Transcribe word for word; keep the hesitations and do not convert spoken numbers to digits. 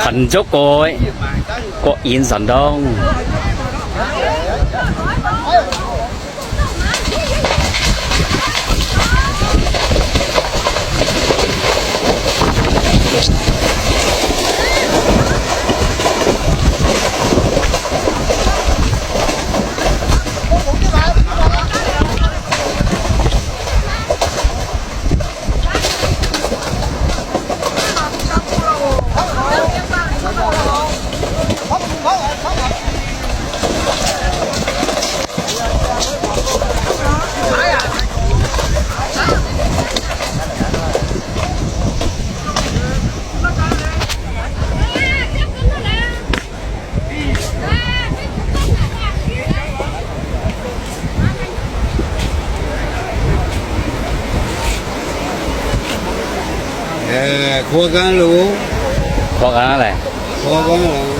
Kheun jok kôi, kok in sandong. Eh, kuah kan lu? Kuah kan lé? Kuah kan lu?